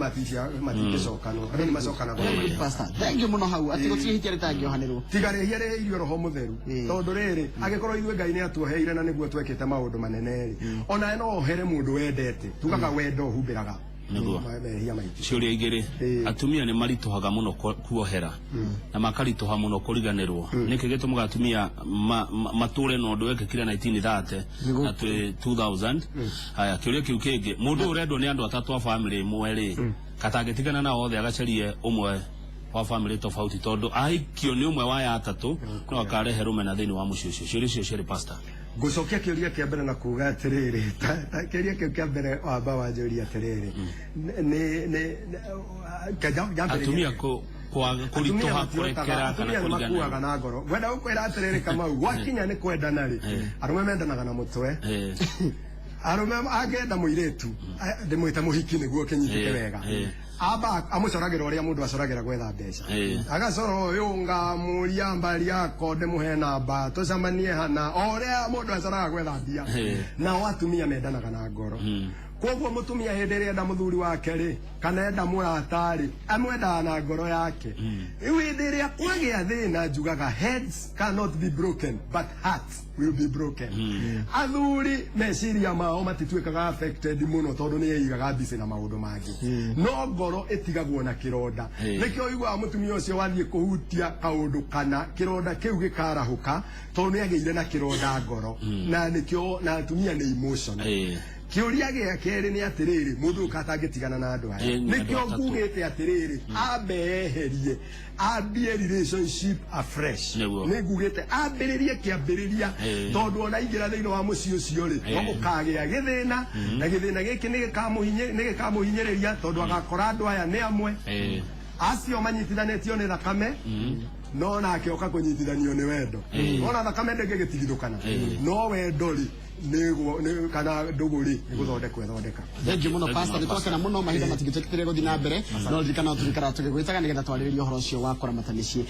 matingĩcokanwo, andũ nĩ macokanagwo. Very good, Pastor. Thank you mũno hau. Atĩ gũtirĩ ihĩtia rĩtangĩohanĩrwo. Tiga rĩhia rĩhĩirio roho mũtheru. Tondũ rĩrĩ, angĩkorwo ithuĩ Ngai nĩ atuoheire na nĩguo twekĩte maũndũ manene rĩ, onawe no ohere mũndũ wendete. Tugaga wendo ũhumbĩraga Nĩguo. mehia maitũ. Ciũria igĩrĩ. Atumia nĩ maritũhaga mũno kuohera na makaritũha mũno kũriganĩrwo. Nĩkĩ gĩtũmaga atumia matũre na ũndũ wekĩkire 1930 na twĩ 2000? Haya, kĩũria kĩu kĩngĩ, mũndũ ũrendwo nĩ andũ atatũ a famĩlĩ ĩmwe rĩ, katangĩtigana nao othe agacarie ũmwe wa famĩlĩ tofauti, tondũ ahikio nĩ ũmwe wa aya atatũ no akarehe rũmena thĩinĩ wa mũciĩ ũcio. Ciũria icio ciarĩ, Pastor. Ngũcokia kĩũria kĩa mbere na kuga atĩrĩrĩ, kĩũria kĩu kĩa mbere wamba wanjũria atĩrĩrĩ, nĩ atumia kũritũha kũrekera kana atumia nĩ makuaga na ngoro. Ngwenda gũkwĩra atĩrĩrĩ Kamau, gwakinya nĩ kwendana rĩ, arũme mendanaga na mũtwe. Arũme angĩenda mũirĩtu, ndĩmwĩte mũhiki nĩguo kĩnyitĩke wega, amba amũcoragĩra ũrĩa mũndũ acoragĩra gwetha mbeca. Agacora ũyũ ngamũria mbari yako ndĩmũhe namba tũcemanie hana, o ũrĩa mũndũ acoraga gwetha mbia. Nao atumia mendanaga na ngoro. Koguo mũtumia hĩndĩ ĩrĩa enda mũthuri wake rĩ, kana enda mũrata rĩ, amwendaga na ngoro yake. Rĩu hĩndĩ ĩrĩa kwagĩa thĩna, njugaga heads cannot be broken but hearts will be broken. Athuri meciria mao matituĩkaga affected mũno tondũ nĩ eigaga busy na maũndũ mangĩ, no ngoro ĩtigagwo na kĩronda. Nĩkĩo ũiguaga mũtumia ũcio wathiĩ kũhutia kaũndũ kana kĩronda kĩu gĩkarahũka, tondũ nĩ agĩire na kĩronda ngoro, na nĩkĩo na atumia nĩ emotional. Kĩũria gĩa kerĩ nĩ atĩrĩrĩ, mũndũ ũyũ katangĩtigana na andũ aya, Nĩ andũ nĩkĩo atatũ. ngugĩte atĩrĩrĩ, ambe eherie, ambie relationship afresh. Nĩguo. Nĩ ngugĩte ambĩrĩrie kĩambĩrĩria, tondũ ona aingĩra thĩinĩ wa mũciĩ ũcio rĩ, no gũkagĩa gĩthĩna, na gĩthĩna gĩkĩ nĩ gĩkamũhinyĩrĩria, tondũ agakora andũ aya nĩ amwe acio manyitithanĩtio nĩ thakame, no nake oka kũnyitithanio nĩ wendo. Ona thakame ndĩngĩgĩtigithũkana, no wendo rĩ, nĩguo kana ndũgũ rĩ, nĩ gũthondekwo ĩthondeka. Thank you mũno, Thank you Pastor. mũno, Nĩ twakena mũno, mahinda matingĩtwĩtĩkĩria gũthiĩ na mbere, no ririkana tũrikara tũgĩgwĩtaga nĩgetha twarĩrĩrie ũhoro ũcio wa kũramata mĩciĩ.